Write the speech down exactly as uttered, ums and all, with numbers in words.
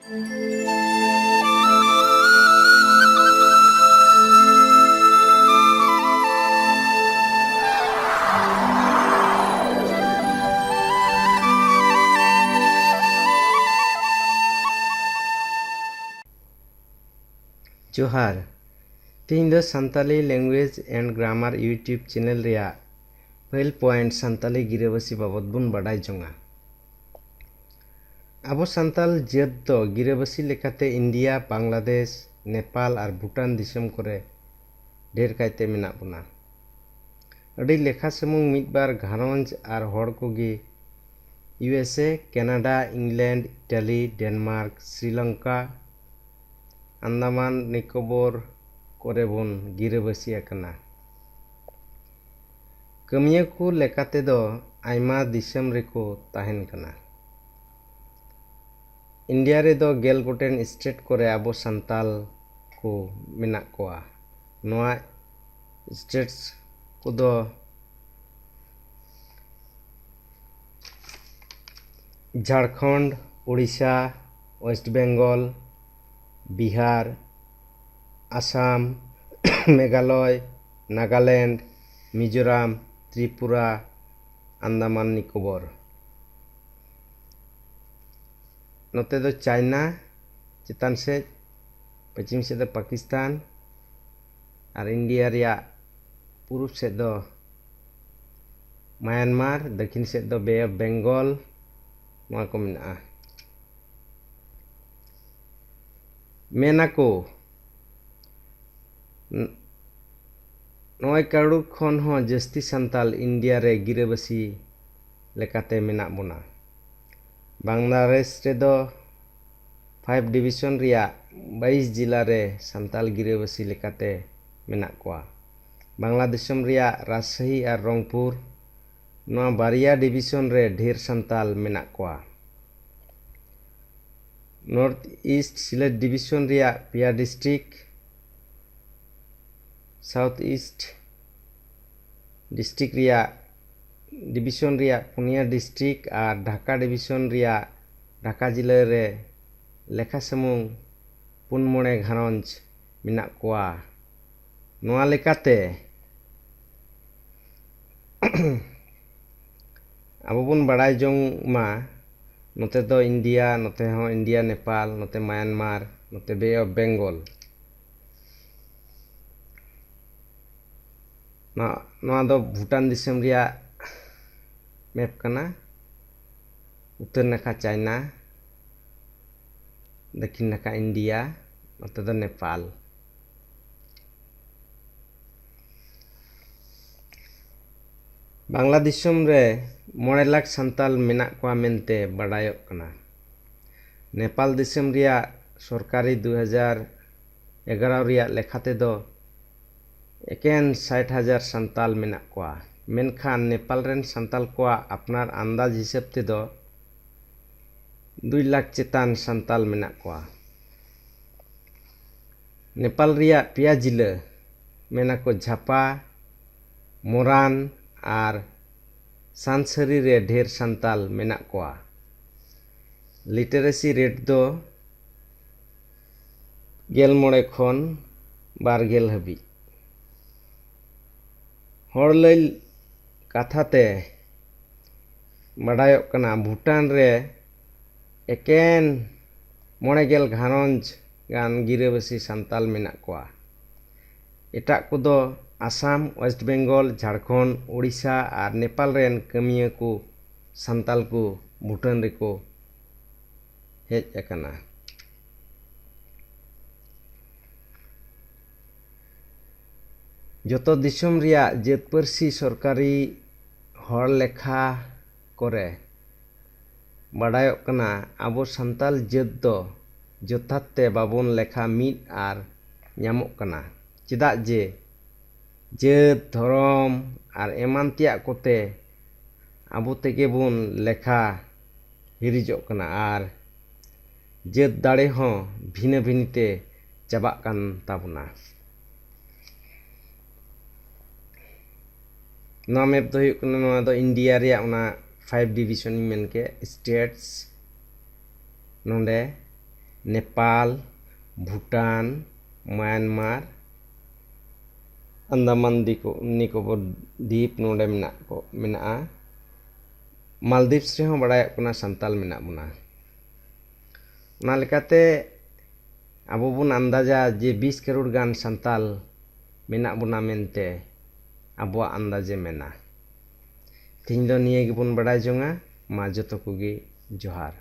ᱡᱚᱦᱟᱨ᱾ ᱛᱮᱦᱮᱧ ᱫᱚ Santali Language and Grammar YouTube channel ᱨᱮᱭᱟᱜ ᱯᱟᱹᱦᱤᱞ point ᱥᱟᱱᱛᱟᱞᱤ ᱜᱤᱨᱟᱹᱵᱟᱹᱥᱤ ᱵᱟᱵᱚᱛ ᱵᱚᱱ ᱵᱟᱰᱟᱭ ᱡᱚᱝᱟ᱾ ᱟᱵᱚ ᱥᱟᱱᱛᱟᱞ ᱡᱟᱹᱛ ᱫᱚ ᱜᱤᱨᱟᱹᱵᱟᱹᱥᱤ ᱞᱮᱠᱟᱛᱮ ᱤᱱᱰᱤᱭᱟ, ᱵᱟᱝᱞᱟᱫᱮᱥ, ᱱᱮᱯᱟᱞ ᱟᱨ ᱵᱷᱩᱴᱟᱱ ᱫᱤᱥᱚᱢ ᱠᱚᱨᱮ ᱰᱷᱮᱨ ᱠᱟᱭᱛᱮ ᱢᱮᱱᱟᱜ ᱵᱚᱱᱟ᱾ ᱟᱹᱰᱤ ᱞᱮᱠᱷᱟ ᱥᱩᱢᱩᱝ ᱢᱤᱫ ᱵᱟᱨ ᱜᱷᱟᱨᱚᱸᱡᱽ ᱟᱨ ᱦᱚᱲ ᱠᱚᱜᱮ USA, Canada, England, Italy, Denmark, Sri Lanka, Andaman Nicobar ᱠᱚᱨᱮ ᱵᱚᱱ ᱜᱤᱨᱟᱹᱵᱟᱹᱥᱤ ᱟᱠᱟᱱᱟ᱾ ᱠᱟᱹᱢᱤᱭᱟᱹ ᱠᱚ ᱞᱮᱠᱟ ᱛᱮᱫᱚ ᱟᱭᱢᱟ ᱫᱤᱥᱚᱢ ᱨᱮᱠᱚ ᱛᱟᱦᱮᱱ ᱠᱟᱱᱟ᱾ ᱤᱱᱰᱤᱭᱟ ᱨᱮᱫᱚ ᱜᱮᱞ ᱜᱚᱴᱮᱱ state ᱠᱚᱨᱮ ᱟᱵᱚ ᱥᱟᱱᱛᱟᱞ ᱠᱚ ᱢᱮᱱᱟᱜ ᱠᱚᱣᱟ᱾ ᱱᱚᱣᱟ states ᱠᱚᱫᱚ ᱡᱷᱟᱲᱠᱷᱚᱸᱰ, ᱳᱰᱤᱥᱟ, ᱳᱭᱮᱥᱴ ᱵᱮᱝᱜᱚᱞ, ᱵᱤᱦᱟᱨ, ᱟᱥᱟᱢ, ᱢᱮᱜᱷᱟᱞᱚᱭ, ᱱᱟᱜᱟᱞᱮᱱᱰ, ᱢᱤᱡᱳᱨᱟᱢ, ᱛᱨᱤᱯᱩᱨᱟ, ᱟᱱᱫᱟᱢᱟᱱ ᱱᱤᱠᱳᱵᱚᱨ᱾ ᱱᱚᱛᱮ ᱫᱚ ᱪᱟᱭᱱᱟ, ᱪᱮᱛᱟᱱ ᱥᱮᱫ, ᱯᱚᱪᱷᱤᱢ ᱥᱮᱫ ᱫᱚ ᱯᱟᱠᱤᱥᱛᱟᱱ, ᱟᱨ ᱤᱱᱰᱤᱭᱟ ᱨᱮᱭᱟᱜ ᱯᱩᱨᱩᱵ ᱥᱮᱫ ᱫᱚ ᱢᱟᱭᱟᱱᱢᱟᱨ, ᱫᱟᱹᱠᱷᱤᱱ ᱥᱮᱫ ᱫᱚ ᱵᱮ ᱚᱯᱷ ᱵᱮᱝᱜᱚᱞ, ᱱᱚᱣᱟ ᱠᱚ ᱢᱮᱱᱟᱜᱼᱟ᱾ ᱢᱮᱱᱟᱠᱚ, ᱱ-, ᱱᱚᱜᱼᱚᱭ ᱠᱟᱹᱨᱩᱲ ᱠᱷᱚᱱ ᱦᱚᱸ ᱡᱟᱹᱥᱛᱤ ᱥᱟᱱᱛᱟᱞ ᱤᱱᱰᱤᱭᱟ ᱨᱮ ᱜᱤᱨᱟᱹᱵᱟᱹᱥᱤ ᱞᱮᱠᱟᱛᱮ ᱢᱮᱱᱟᱜ ᱵᱚᱱᱟ᱾ ᱵᱟᱝᱞᱟᱫᱮᱥ ᱨᱮᱫᱚ five division ᱨᱮᱭᱟᱜ ᱵᱟᱭᱤᱥ ᱡᱮᱞᱟ ᱨᱮ ᱥᱟᱱᱛᱟᱞ ᱜᱤᱨᱟᱹᱵᱟᱹᱥᱤ ᱞᱮᱠᱟᱛᱮ ᱢᱮᱱᱟᱜ ᱠᱚᱣᱟ᱾ ᱵᱟᱝᱞᱟ ᱫᱤᱥᱚᱢ ᱨᱮᱭᱟᱜ ᱨᱟᱡᱽᱥᱟᱦᱤ ᱟᱨ ᱨᱚᱝᱯᱩᱨ, ᱱᱚᱣᱟ ᱵᱟᱨᱭᱟ division ᱨᱮ ᱰᱷᱮᱨ ᱥᱟᱱᱛᱟᱞ ᱢᱮᱱᱟᱜ ᱠᱚᱣᱟ᱾ North East ᱥᱤᱞᱮᱴ division ᱨᱮᱭᱟᱜ ᱯᱮᱭᱟ district, South East district ᱨᱮᱭᱟᱜ, division ᱨᱮᱭᱟᱜ ᱯᱩᱱᱭᱟ district ᱟᱨ ᱰᱷᱟᱠᱟ division ᱨᱮᱭᱟᱜ ᱰᱷᱟᱠᱟ ᱡᱮᱞᱟ ᱨᱮ ᱞᱮᱠᱷᱟ ᱥᱩᱢᱩᱝ ᱯᱩᱱ ᱢᱚᱬᱮ ᱜᱷᱟᱨᱚᱸᱡᱽ ᱢᱮᱱᱟᱜ ᱠᱚᱣᱟ᱾ ᱱᱚᱣᱟ ᱞᱮᱠᱟᱛᱮ ᱟᱵᱚ ᱵᱚᱱ ᱵᱟᱲᱟᱭ ᱡᱚᱝ ᱢᱟ, ᱱᱚᱛᱮ ᱫᱚ ᱤᱱᱰᱤᱭᱟ, ᱱᱚᱛᱮ ᱦᱚᱸ ᱤᱱᱰᱤᱭᱟ, ᱱᱮᱯᱟᱞ, ᱱᱚᱛᱮ ᱢᱟᱭᱟᱱᱢᱟᱨ, ᱱᱚᱛᱮ ᱵᱮ ᱚᱯᱷ ᱵᱮᱝᱜᱚᱞ᱾ ᱱᱚᱣᱟ, ᱱᱚᱣᱟ ᱫᱚ ᱵᱷᱩᱴᱟᱱ ᱫᱤᱥᱚᱢ ᱨᱮᱭᱟᱜ ᱢᱮᱯ ᱠᱟᱱᱟ᱾ ᱩᱛᱛᱚᱨ ᱱᱟᱠᱷᱟ ᱪᱟᱭᱱᱟ, ᱫᱚᱠᱠᱷᱤᱱ ᱱᱟᱠᱷᱟ ᱤᱱᱰᱤᱭᱟ, ᱱᱚᱛᱮ ᱫᱚ ᱱᱮᱯᱟᱞ᱾ ᱵᱟᱝᱞᱟ ᱫᱤᱥᱚᱢ ᱨᱮ ᱢᱚᱬᱮ ᱞᱟᱠᱷ ᱥᱟᱱᱛᱟᱞ ᱢᱮᱱᱟᱜ ᱠᱚᱣᱟ ᱢᱮᱱᱛᱮ ᱵᱟᱰᱟᱭᱚᱜ ᱠᱟᱱᱟ᱾ ᱱᱮᱯᱟᱞ ᱫᱤᱥᱚᱢ ᱨᱮᱭᱟᱜ ᱥᱚᱨᱠᱟᱨᱤ ᱫᱩ ᱦᱟᱡᱟᱨ ᱮᱜᱟᱨᱚ ᱨᱮᱭᱟᱜ ᱞᱮᱠᱷᱟ ᱛᱮᱫᱚ ᱮᱠᱮᱱ ᱥᱟᱴ ᱦᱟᱡᱟᱨ ᱥᱟᱱᱛᱟᱞ ᱢᱮᱱᱟᱜ ᱠᱚᱣᱟ, ᱢᱮᱱᱠᱷᱟᱱ ᱱᱮᱯᱟᱞ ᱨᱮᱱ ᱥᱟᱱᱛᱟᱞ ᱠᱚᱣᱟᱜ ᱟᱯᱱᱟᱨ ᱟᱱᱫᱟᱡᱽ ᱦᱤᱥᱟᱹᱵ ᱛᱮᱫᱚ ᱫᱩᱭ ᱞᱟᱠᱷ ᱪᱮᱛᱟᱱ ᱥᱟᱱᱛᱟᱞ ᱢᱮᱱᱟᱜ ᱠᱚᱣᱟ᱾ ᱱᱮᱯᱟᱞ ᱨᱮᱭᱟᱜ ᱯᱮᱭᱟ ᱡᱤᱞᱟᱹ ᱢᱮᱱᱟᱠᱚ ᱡᱷᱟᱯᱟ, ᱢᱚᱨᱟᱱ ᱟᱨ ᱥᱟᱱᱥᱟᱨᱤ ᱨᱮ ᱰᱷᱮᱨ ᱥᱟᱱᱛᱟᱞ ᱢᱮᱱᱟᱜ ᱠᱚᱣᱟ᱾ ᱞᱤᱴᱟᱨᱮᱥᱤ ᱨᱮᱴ ᱫᱚ ᱜᱮᱞ ᱢᱚᱬᱮ ᱠᱷᱚᱱ ᱵᱟᱨ ᱜᱮᱞ ᱦᱟᱹᱵᱤᱡ᱾ ᱦᱚᱲ ᱞᱟᱹᱭ ᱠᱟᱛᱷᱟ ᱛᱮ ᱵᱟᱰᱟᱭᱚᱜ ᱠᱟᱱᱟ, ᱵᱷᱩᱴᱟᱱ ᱨᱮ ᱮᱠᱮᱱ ᱢᱚᱬᱮ ᱜᱮᱞ ᱜᱷᱟᱨᱚᱸᱡᱽ ᱜᱟᱱ ᱜᱤᱨᱟᱹᱵᱟᱹᱥᱤ ᱥᱟᱱᱛᱟᱞ ᱢᱮᱱᱟᱜ ᱠᱚᱣᱟ᱾ ᱮᱴᱟᱜ ᱠᱚᱫᱚ ᱟᱥᱟᱢ, ᱳᱭᱮᱥᱴ ᱵᱮᱝᱜᱚᱞ, ᱡᱷᱟᱲᱠᱷᱚᱸᱰ, ᱳᱰᱤᱥᱟ ᱟᱨ ᱱᱮᱯᱟᱞ ᱨᱮᱱ ᱠᱟᱹᱢᱤᱭᱟᱹ ᱠᱚ ᱥᱟᱱᱛᱟᱞ ᱠᱚ ᱵᱷᱩᱴᱟᱱ ᱨᱮᱠᱚ ᱦᱮᱡ ᱟᱠᱟᱱᱟ᱾ ᱡᱚᱛᱚ ᱫᱤᱥᱚᱢ ᱨᱮᱭᱟᱜ ᱡᱟᱹᱛ ᱯᱟᱹᱨᱥᱤ ᱥᱚᱨᱠᱟᱨᱤ ᱦᱚᱲ ᱞᱮᱠᱷᱟ ᱠᱚᱨᱮ ᱵᱟᱰᱟᱭᱚᱜ ᱠᱟᱱᱟ, ᱟᱵᱚ ᱥᱟᱱᱛᱟᱞ ᱡᱟᱹᱛ ᱫᱚ ᱡᱚᱛᱷᱟᱛ ᱛᱮ ᱵᱟᱵᱚᱱ ᱞᱮᱠᱷᱟ ᱢᱤᱫ ᱟᱨ ᱧᱟᱢᱚᱜ ᱠᱟᱱᱟ᱾ ᱪᱮᱫᱟᱜ ᱡᱮ ᱡᱟᱹᱛ, ᱫᱷᱚᱨᱚᱢ ᱟᱨ ᱮᱢᱟᱱ ᱛᱮᱭᱟᱜ ᱠᱚᱛᱮ ᱟᱵᱚ ᱛᱮᱜᱮ ᱵᱚᱱ ᱞᱮᱠᱷᱟ ᱦᱤᱨᱤᱡᱚᱜ ᱠᱟᱱᱟ ᱟᱨ ᱡᱟᱹᱛ ᱫᱟᱲᱮ ᱦᱚᱸ ᱵᱷᱤᱱᱟᱹ ᱵᱷᱤᱱᱤ ᱛᱮ ᱪᱟᱵᱟᱜ ᱠᱟᱱ ᱛᱟᱵᱚᱱᱟ᱾ ᱱᱚᱣᱟ ᱢᱮᱯ ᱫᱚ ᱦᱩᱭᱩᱜ ᱠᱟᱱᱟ, ᱱᱚᱣᱟ ᱫᱚ ᱤᱱᱰᱤᱭᱟ ᱨᱮᱭᱟᱜ ᱚᱱᱟ ᱯᱷᱟᱭᱤᱵᱷ ᱰᱤᱵᱤᱡᱚᱱ ᱤᱧ ᱢᱮᱱ ᱠᱮᱫ, ᱥᱴᱮᱴᱥ᱾ ᱱᱚᱰᱮ ᱱᱮᱯᱟᱞ, ᱵᱷᱩᱴᱟᱱ, ᱢᱟᱭᱟᱱᱢᱟᱨ, ᱟᱱᱫᱟᱢᱟᱱ ᱫᱤᱠᱚ-, ᱱᱤᱠᱳᱵᱚᱨ ᱫᱤᱯ ᱱᱚᱰᱮ ᱢᱮᱱᱟᱜ ᱠᱚ, ᱢᱮᱱᱟᱜᱼᱟ᱾ ᱢᱟᱞᱫᱤᱯᱥ ᱨᱮᱦᱚᱸ ᱵᱟᱲᱟᱭᱚᱜ ᱠᱟᱱᱟ ᱥᱟᱱᱛᱟᱞ ᱢᱮᱱᱟᱜ ᱵᱚᱱᱟ᱾ ᱚᱱᱟ ᱞᱮᱠᱟᱛᱮ ᱟᱵᱚ ᱵᱚᱱ ᱟᱱᱫᱟᱡᱟ ᱡᱮ ᱵᱤᱥ ᱠᱟᱨᱳᱲ ᱜᱟᱱ ᱥᱟᱱᱛᱟᱞ ᱢᱮᱱᱟᱜ ᱵᱚᱱᱟ ᱢᱮᱱᱛᱮ ᱟᱵᱚᱣᱟᱜ ᱟᱱᱫᱟᱡᱮ ᱢᱮᱱᱟ᱾ ᱛᱮᱦᱮᱧ ᱫᱚ ᱱᱤᱭᱟᱹ ᱜᱮᱵᱚᱱ ᱵᱟᱲᱟᱭ ᱡᱚᱝᱟ᱾ ᱢᱟ ᱡᱚᱛᱚ ᱠᱚᱜᱮ ᱡᱚᱦᱟᱨ᱾